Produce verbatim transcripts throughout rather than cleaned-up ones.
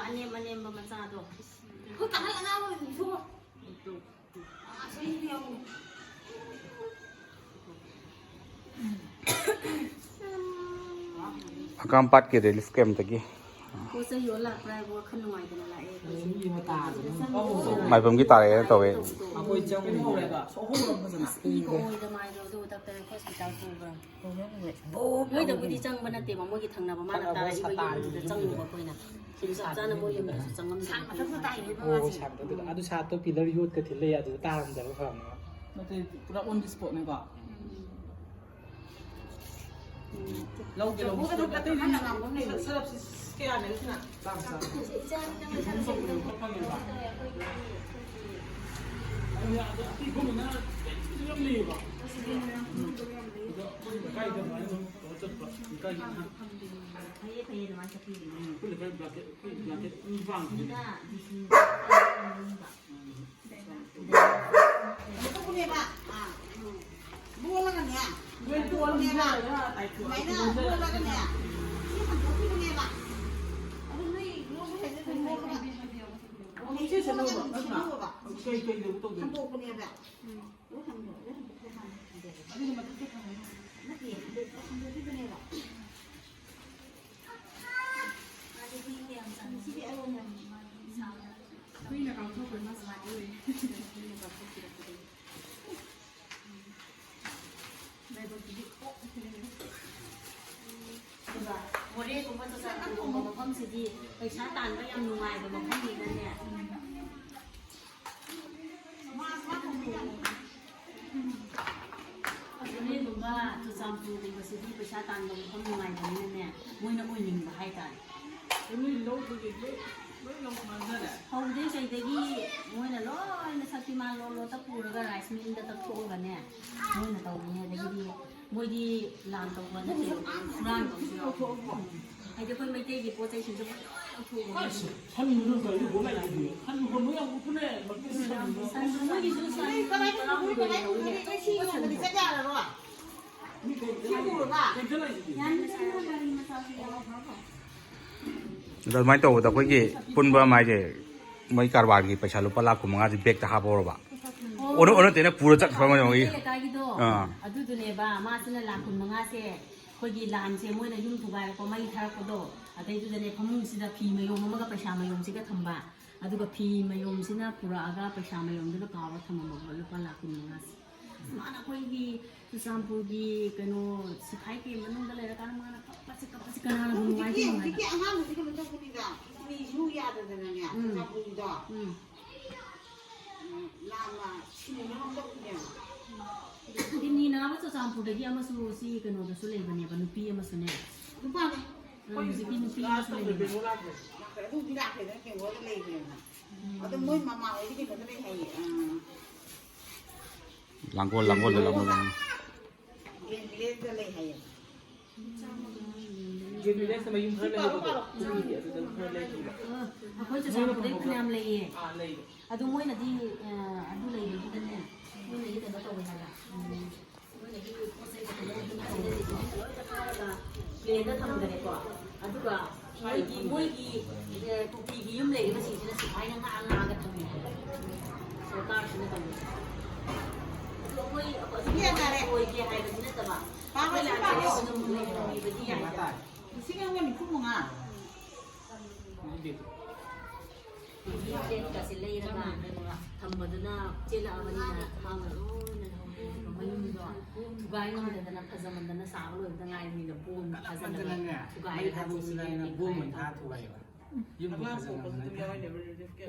ꯑꯅꯦꯝ ꯑꯅꯦꯝꯕ ꯃꯆꯥꯗꯣ꯫ ꯑꯩꯈꯣꯏ ꯀꯥꯍꯜ ꯑꯉꯥꯡ ꯑꯣꯏꯔꯤꯕꯣ? ꯑꯁ, ꯑꯩꯗꯤ ꯌꯥꯎꯅꯤ꯫ ꯍꯀꯥꯝ ꯄꯥꯠꯀꯤ ꯔꯤꯂꯤꯐ ꯀꯦꯝꯞꯇꯒꯤ꯫ ꯄꯣꯠ ꯆꯩ ꯌꯣꯜ ꯂꯥꯛꯄ꯭ꯔꯥ ꯍꯥꯏꯕ ꯋꯥꯈꯜ ꯅꯨꯡꯉꯥꯏꯗꯅ ꯂꯥꯛꯑꯦ ꯑꯩꯈꯣꯏꯁꯦ꯫ ꯃꯥꯏꯕꯝꯒꯤ ꯇꯥꯔꯛꯑꯦꯅ ꯇꯧꯋꯦ꯫ ꯑꯩꯈꯣꯏ ꯆꯪꯉꯨꯔꯦꯕ꯫ ꯑꯁ, ꯏꯒ ꯑꯣꯏꯗ ꯃꯥꯏꯗꯣ ꯑꯗꯨ ꯗꯥꯛꯇꯔ ꯍꯣꯁꯄꯤꯇꯥꯜ ꯄꯨꯕ꯭ꯔꯥ? ꯃꯣꯏꯗꯕꯨꯗꯤ ꯆꯪꯕ ꯅꯠꯇꯦꯕ, ꯃꯣꯏꯒꯤ ꯊꯪꯅꯕ ꯃꯥꯅ ꯇꯥꯔꯛꯏꯕ ꯌꯨꯝꯗꯨꯗ ꯆꯪꯉꯨꯕ ꯑꯩꯈꯣꯏꯅ꯫ ꯁꯤꯗ ꯆꯞ ꯆꯥꯅ ꯃꯣꯏ ꯌꯨꯝꯗꯁꯨ ꯆꯪꯉꯝꯗꯕ꯫ ꯁꯥꯠ ꯃꯊꯛꯇ ꯇꯥꯏꯅꯦ ꯑꯗꯣ ꯁꯥꯠꯇꯣ ꯄꯤꯂꯔ ꯌꯣꯠꯀ ꯊꯤꯜ ꯂꯩ, ꯑꯗꯨꯗ ꯇꯥꯔꯝꯗꯕ ꯐꯔꯝꯅꯦꯕ꯫ ꯅꯠꯇꯦ, ꯄꯨꯔꯥ ꯑꯣꯟ ꯗꯤ ꯁ꯭ꯄꯣꯠꯅꯦꯀꯣ꯫ ꯂꯧꯒꯦ, ꯂꯧꯒꯦ꯫ ꯁꯔꯞꯁꯤ ꯀꯌꯥꯅꯦꯕ ꯁꯤꯅ? ꯆꯥꯝ, ꯆꯥꯝ꯫ ꯑꯗꯨꯅ ꯑꯗꯨ ꯑꯄꯤꯛꯄ ꯑꯃꯅ ꯌꯥꯝ ꯂꯩꯌꯦꯕ꯫ ꯑꯗꯣ ꯑꯩꯈꯣꯏ ꯂꯩꯀꯥꯏꯗ ꯑꯗꯨꯃꯥꯏꯅ ꯑꯗꯨꯝ ꯇꯧꯔ ꯆꯠꯄ꯫ ꯂꯩꯀꯥꯏꯒꯤ ꯑꯉꯥꯡ꯫ ꯐꯩꯌꯦ, ꯐꯩꯌꯦ, ꯑꯗꯨꯃꯥꯏꯅ ꯆꯠꯄꯤꯕꯅꯦ꯫ ꯑꯩꯈꯣꯏ ꯂꯩꯀꯥꯏ ꯕ꯭ꯂꯥꯡꯀꯦꯠ, ꯑꯩꯈꯣꯏ ꯕ꯭ꯂꯥꯡꯀꯦꯠ ꯑꯅꯤ ꯄꯥꯡꯕꯅꯦ꯫ ꯃꯊꯛꯇꯨꯅꯦꯕ, ꯑꯥ, ꯎꯝ꯫ ꯂꯣꯜꯂꯒꯅꯦ, ꯂꯣꯜꯂꯒꯅꯦꯕ, ꯑꯗꯨꯃꯥꯏꯅ ꯂꯣꯜꯂꯒꯅꯦ, ꯁꯤ ꯍꯟꯗꯣꯛꯈꯤꯕꯅꯦꯕ꯫ ꯑꯗꯨ ꯅꯣꯏ ꯂꯣꯜꯕ ꯍꯩꯔꯗꯤ ꯑꯗꯨꯝ ꯂꯣꯜꯂꯒ ꯁꯤ ꯁꯦꯝꯃꯣꯕ, ꯅꯠꯇ꯭ꯔꯥ? ꯁꯦꯝꯃꯣꯕ꯫ ꯀꯩ, ꯀꯩꯗꯧꯕ ꯇꯧꯗꯣꯏꯅꯣ? ꯍꯟꯗꯣꯛꯄꯅꯦꯕ꯫ ꯎꯝ꯫ ꯂꯣꯏ ꯍꯟꯗꯣꯛ-, ꯂꯣꯏ ꯍꯟꯗꯣꯛꯈ꯭ꯔꯦ ꯍꯥꯟꯅ꯫ ꯑꯗꯨꯒꯤ ꯃꯊꯛꯇ ꯊꯝꯃꯣ꯫ ꯅꯠꯇꯦ, ꯍꯟꯗꯣꯛ-, ꯍꯟꯗꯣꯛꯈꯤꯕꯅꯦꯕ꯫ ꯍꯨꯏꯅ ꯀꯥꯎꯊꯣꯛꯈ꯭ꯔꯦ, ꯃꯥ smart ꯑꯣꯏꯔꯦ꯫ ꯍꯨꯏꯅ ꯀꯥꯎꯊꯣꯛꯄꯤꯔꯛꯄꯗꯒꯤ꯫ ꯑꯗꯨꯒ ꯃꯣꯔꯦꯒꯨꯝꯕ ꯆꯨꯔꯆꯥꯟꯄꯨꯔꯒꯨꯝꯕ ꯃꯐꯝꯁꯤꯗꯤ ꯄꯩꯁꯥ ꯇꯥꯟꯕ ꯌꯥꯝ ꯅꯨꯡꯉꯥꯏꯕ ꯃꯐꯝꯅꯤꯅꯅꯦ꯫ ꯃꯣꯔꯦꯒꯨꯝꯕ ꯆꯨꯔꯆꯥꯟꯄꯨꯔꯒꯨꯝꯕꯁꯤꯗꯤ ꯄꯩꯁꯥ ꯇꯥꯟꯕ ꯃꯐꯝ ꯅꯨꯡꯉꯥꯏꯕꯅꯤꯅꯅꯦ, ꯃꯣꯏꯅ ꯑꯣꯏꯅꯤꯡꯕ ꯍꯥꯏꯇꯥꯔꯦ꯫ ꯅꯣꯏ ꯂꯧꯗꯨꯗꯤ ꯂꯣꯏ, ꯂꯣꯏ ꯂꯧ ꯃꯥꯡꯖꯔꯦ꯫ ꯐꯧꯗꯩ ꯀꯩꯗꯒꯤ ꯃꯣꯏꯅ ꯂꯣꯏꯅ ꯁꯛꯇꯤꯃꯥꯟ ꯂꯣꯠ ꯂꯣꯠꯇ ꯄꯨꯔꯒ ꯔꯥꯏꯁ ꯃꯤꯜꯗ ꯇꯛꯊꯣꯛꯑꯒꯅꯦ, ꯃꯣꯏꯅ ꯇꯧꯕꯅꯦ꯫ ꯑꯗꯒꯤꯗꯤ ꯃꯣꯏꯗꯤ ꯂꯥꯟ ꯇꯧꯕ ꯅꯠꯇꯦ, ꯍꯨꯔꯥꯟꯕꯁꯨ ꯌꯥꯎꯕ꯫ ꯍꯥꯏꯗꯤ ꯑꯩꯈꯣꯏ ꯃꯩꯇꯩꯒꯤ ꯄꯣꯠ ꯆꯩꯁꯤꯡꯁꯦ ꯃꯣꯏ ꯂꯣꯏ ꯂꯧꯊꯣꯛꯑꯒ꯫ ꯑꯁ, ꯁꯟ ꯃꯅꯨꯡ ꯀꯔꯤ ꯎꯕ ꯂꯩꯔꯤꯗꯤ? ꯁꯟ ꯃꯅꯨꯡ ꯌꯥꯝ ꯎꯕꯅꯦ, ꯃꯇꯨꯡ ꯁꯟ ꯃꯅꯨꯡ꯫ ꯁꯟ ꯃꯣꯏꯒꯤꯁꯨ ꯁꯟ ꯀꯗꯥꯏꯗ ꯇꯔꯥꯍꯨꯝꯗꯣꯏ ꯂꯧꯋꯤꯅꯦ꯫ ꯁꯤ ꯌꯣꯟꯕꯗꯤ ꯆꯠ ꯌꯥꯔꯔꯣꯏ꯫ ꯃꯤ ꯀꯩ-, ꯁꯤ ꯄꯨꯔꯒ꯫ ꯀꯩꯊꯦꯜ ꯂꯩꯁꯤꯗꯤ? ꯌꯥꯅꯤ, ꯁꯤ ꯌꯣꯟꯕ ꯒꯥꯔꯤ ꯃꯆꯥꯁꯨ ꯌꯥꯎꯔꯦ꯫ ꯑꯗꯣ ꯑꯗꯨꯃꯥꯏꯅ ꯇꯧꯕꯗ ꯑꯩꯈꯣꯏꯒꯤ ꯄꯨꯟꯕ ꯑꯃ ꯍꯥꯏꯁꯦ, ꯃꯣꯏ ꯀꯔꯕꯥꯔꯒꯤ ꯄꯩꯁꯥ ꯂꯨꯄꯥ ꯂꯥꯈ ꯀꯨꯟ ꯃꯉꯥꯁꯦ ꯕꯦꯛꯇ ꯍꯥꯞꯄꯧꯔꯕ? ꯑꯣꯟꯅ ꯑꯣꯟꯅ ꯇꯩꯅ ꯄꯨꯔ ꯆꯠꯈ꯭ꯔꯕ ꯃꯌꯥꯝꯒꯤ꯫ ꯑꯩꯈꯣꯏ ꯂꯩꯀꯥꯏꯒꯤꯗꯣ, ꯑꯥ꯫ ꯑꯗꯨꯗꯨꯅꯦꯕ, ꯃꯥꯁꯤꯅ ꯂꯥꯈ ꯀꯨꯟ ꯃꯉꯥꯁꯦ ꯑꯩꯈꯣꯏꯒꯤ ꯂꯥꯟꯁꯦ ꯃꯣꯏꯅ ꯌꯨꯝ ꯊꯨꯒꯥꯏꯔꯛꯄ, ꯃꯩ ꯊꯥꯔꯛꯄꯗꯣ, ꯑꯗꯩꯗꯨꯗꯅꯦ ꯐꯃꯨꯡꯁꯤꯗ ꯐꯤ ꯃꯌꯣꯝ ꯑꯃꯒ ꯄꯩꯁꯥ ꯃꯌꯣꯝꯁꯤꯒ ꯊꯝꯕ, ꯑꯗꯨꯒ ꯐꯤ ꯃꯌꯣꯝꯁꯤꯅ ꯄꯨꯔꯛꯑꯒ ꯄꯩꯁꯥ ꯃꯌꯣꯝꯗꯨꯗ ꯀꯥꯎꯔ ꯊꯝꯃꯝꯃꯕ ꯂꯨꯄꯥ ꯂꯥꯈ ꯀꯨꯟ ꯃꯉꯥꯁꯦ꯫ ꯑꯁ, ꯃꯥꯅ ꯑꯩꯈꯣꯏꯒꯤ ꯆꯨꯔꯆꯥꯟꯄꯨꯔꯒꯤ ꯀꯩꯅꯣ ꯁꯤꯐꯥꯏ ꯀꯦꯝ ꯃꯅꯨꯡꯗ ꯂꯩꯔꯀꯥꯟꯗ ꯃꯥꯅ ꯀꯞꯄꯁꯤ, ꯀꯞꯄꯁꯤ, ꯀꯅꯥꯅꯕꯨ ꯍꯧꯖꯤꯛꯀꯤ, ꯅꯨꯡꯉꯥꯏꯗꯣꯏꯅꯣ ꯍꯥꯏꯕ? ꯍꯧꯖꯤꯛꯀꯤ ꯑꯉꯥꯡꯗꯨꯗꯤ ꯀꯩꯅꯣ ꯇꯧꯕꯅꯤꯗ, ꯀꯤꯗꯅꯤꯁꯨ ꯌꯥꯗꯗꯅꯅꯦ, ꯎꯝ꯫ ꯆꯨꯔꯆꯥꯟꯄꯨꯔꯒꯤꯗꯣ꯫ ꯎꯝ꯫ ꯎꯝ, ꯅꯥꯝꯃ ꯁꯤꯟꯅꯅꯕ ꯇꯧꯕꯅꯦꯕ꯫ ꯀꯤꯗꯅꯤ ꯅꯥꯕ ꯆꯨꯔꯆꯥꯟꯄꯨꯔꯗꯒꯤ ꯑꯃꯁꯨ ꯁꯤ ꯀꯩꯅꯣꯗꯁꯨ ꯂꯩꯕꯅꯦꯕ, ꯅꯨꯄꯤ ꯑꯃꯁꯨꯅꯦ꯫ ꯅꯨꯄꯥꯅꯦ꯫ ꯎꯝ, ꯍꯧꯖꯤꯛꯀꯤ ꯅꯨꯄꯤ ꯑꯃꯁꯨ ꯂꯩꯕꯅꯦ꯫ ꯂꯥꯛꯈ꯭ꯔꯦ, ꯑꯗꯨꯗꯤ ꯂꯥꯛꯈ꯭ꯔꯦꯗꯅ, ꯀꯦꯝꯒꯣꯜꯗ ꯂꯩꯕꯅꯦꯕ꯫ ꯎꯝ꯫ ꯑꯗꯣ ꯃꯣꯏ ꯃꯃꯥ ꯍꯣꯏꯗꯤ ꯀꯩꯅꯣꯗ ꯂꯩ ꯍꯥꯏꯌꯦ, ꯑ, ꯂꯥꯡꯒꯣꯜ, ꯂꯥꯡꯒꯣꯜꯗ, ꯂꯥꯡꯒꯣꯜꯗ꯫ ꯒ꯭ꯔꯤꯟ ꯚꯤꯂꯦꯖꯇ ꯂꯩ ꯍꯥꯏꯌꯦ꯫ ꯒ꯭ꯔꯤꯟ ꯚꯤꯂꯦꯖꯇ ꯃꯌꯨꯝ ꯈꯔ ꯂꯩꯍꯧꯕꯗꯣ, ꯆꯤꯡꯒꯤ ꯑꯗꯨꯗ ꯈꯔ ꯂꯩꯈꯤꯕ꯫ ꯑ, ꯑꯩꯈꯣꯏ ꯆꯨꯔꯆꯥꯟꯄꯨꯔꯗꯩ ꯐꯅꯌꯥꯝ ꯂꯩꯌꯦ꯫ ꯑꯥ, ꯂꯩ꯫ ꯑꯗꯣ ꯃꯣꯏꯅꯗꯤ, ꯑ, ꯑꯗꯨ ꯂꯩꯕꯗꯨꯗꯅꯦ, ꯃꯣꯏꯅꯗꯤ ꯀꯩꯅꯣ ꯇꯧꯋꯦ ꯍꯥꯏꯕ꯫ ꯎꯝ, ꯃꯣꯏꯅꯗꯤ ꯄꯣꯠ ꯆꯩ ꯀꯩꯅꯣ ꯑꯗꯨꯝ ꯇꯧꯋꯦ꯫ ꯂꯣꯏꯅ ꯐꯥꯔꯒ ꯄ꯭ꯂꯦꯟꯗ ꯊꯝꯈꯔꯦꯀꯣ꯫ ꯑꯗꯨꯒ ꯃꯣꯏꯒꯤ, ꯃꯣꯏꯒꯤ, ꯑꯦ, ꯀꯨꯀꯤꯒꯤ ꯌꯨꯝ ꯂꯩꯔꯤꯕꯁꯤꯡꯁꯤꯅ ꯁꯤꯐꯥꯏꯅ ꯉꯥꯛ ꯉꯥꯛꯑꯒ ꯊꯝꯃꯤ ꯍꯥꯏꯕ꯫ ꯁꯔꯀꯥꯔꯁꯤꯅ ꯇꯧꯔꯤꯁꯦ꯫ ꯑꯗꯨ ꯑꯩꯈꯣꯏ, ꯑꯩꯈꯣꯏ ꯑꯗꯨꯝ ꯌꯥꯔꯦ꯫ ꯑꯣꯏꯒꯦ ꯍꯥꯏꯕꯗꯤ ꯅꯠꯇꯕ꯫ ꯄꯥꯕ ꯑꯩꯈꯣꯏ ꯂꯥꯛꯑꯒ ꯂꯥꯛꯑꯦ꯫ ꯑꯗꯨꯝ ꯂꯩꯕꯗꯤ ꯌꯥꯏ꯫ ꯂꯤꯁꯤꯡ ꯑꯃꯒ ꯅꯤꯐꯨ ꯃꯉꯥ꯫ ꯇꯤꯀꯦꯠꯀꯁꯦ ꯂꯩꯔꯒ ꯊꯝꯕꯗꯨꯅ ꯆꯦꯜꯂꯛꯑꯕꯅꯤꯅ ꯈꯥꯡꯅ ꯂꯣꯏꯅ ꯂꯩꯍꯧꯔꯦ꯫ ꯃꯌꯨꯝꯗꯣ ꯊꯨꯒꯥꯏ ꯉꯝꯗꯗꯅ ꯐꯖꯃꯟꯗꯅ ꯁꯥꯕ ꯂꯣꯏꯕꯗ ꯉꯥꯏꯔꯤꯉꯩꯗ ꯕꯣꯝ ꯊꯥꯖꯤꯜꯂꯒ ꯊꯨꯒꯥꯏ ꯍꯥꯏꯕꯁꯤꯗꯤ ꯕꯣꯝ ꯑꯣꯏꯅ ꯊꯥ ꯊꯨꯒꯥꯏꯕ꯫ ꯌꯨꯝꯗ ꯐꯖꯅ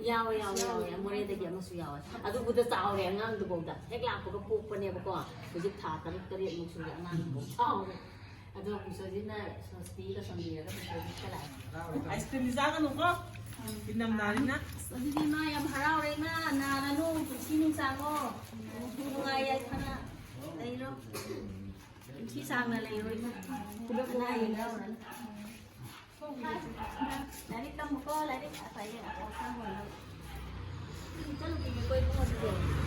ꯌꯥꯎꯋꯦ, ꯌꯥꯎꯋꯦ, ꯌꯥꯎꯋꯦ꯫ ꯃꯣꯔꯦꯗꯒꯤ ꯑꯃꯁꯨ ꯌꯥꯎꯋꯦ꯫ ꯑꯗꯨꯕꯨꯗ ꯆꯥꯎꯔꯦ ꯑꯉꯥꯡꯗꯨꯐꯥꯎꯗ꯫ ꯍꯦꯛ ꯂꯥꯛꯄꯒ ꯄꯣꯛꯄꯅꯦꯕꯀꯣ꯫ ꯍꯧꯖꯤꯛ ꯊꯥ ꯇꯔꯨꯛ ꯇꯔꯦꯠꯃꯨꯛ ꯁꯨꯔꯦ ꯑꯉꯥꯡꯗꯨꯐꯥꯎ ꯆꯥꯎꯔꯦ꯫ ꯑꯗꯣ ꯄꯨꯁꯣꯖꯤꯅ ꯁꯣꯁꯇꯤꯒ ꯁꯣꯟꯕꯤꯔꯒ ꯄꯨꯁꯣꯖꯤꯠꯀ ꯂꯥꯛꯑꯦ꯫ ꯑꯥꯏꯁ ꯀ꯭ꯔꯤꯝꯗꯤ ꯆꯥꯒꯅꯨꯀꯣ꯫ ꯏꯅꯝ ꯅꯥꯔꯤꯅ꯫ ꯑꯁ, ꯑꯗꯨꯗꯤ ꯏꯃꯥ ꯌꯥꯝ ꯍꯔꯥꯎꯔꯦ ꯏꯃꯥ꯫ ꯅꯥꯔꯅꯨ, ꯄꯨꯟꯁꯤ ꯅꯨꯡꯁꯥꯡꯉꯣ꯫ ꯅꯨꯡꯉꯥꯏ ꯌꯥꯏꯐꯅ ꯂꯩꯔꯣ꯫ ꯄꯨꯟꯁꯤ ꯁꯥꯡꯅ ꯂꯩꯔꯣ ꯏꯃꯥ꯫ ꯑꯅꯥ ꯑꯌꯦꯛ ꯌꯥꯎꯔꯅꯨ꯫ ꯂꯥꯏꯔꯤꯛ ꯇꯝꯃꯨꯀꯣ, ꯂꯥꯏꯔꯤꯛ ꯑꯐꯕ ꯑꯐꯕ ꯇꯝꯃꯨꯀꯣ꯫ ꯏꯆꯟꯅꯨꯄꯤꯒꯤ ꯀꯣꯏꯕ ꯍꯣꯠꯅꯕꯤꯌꯨ꯫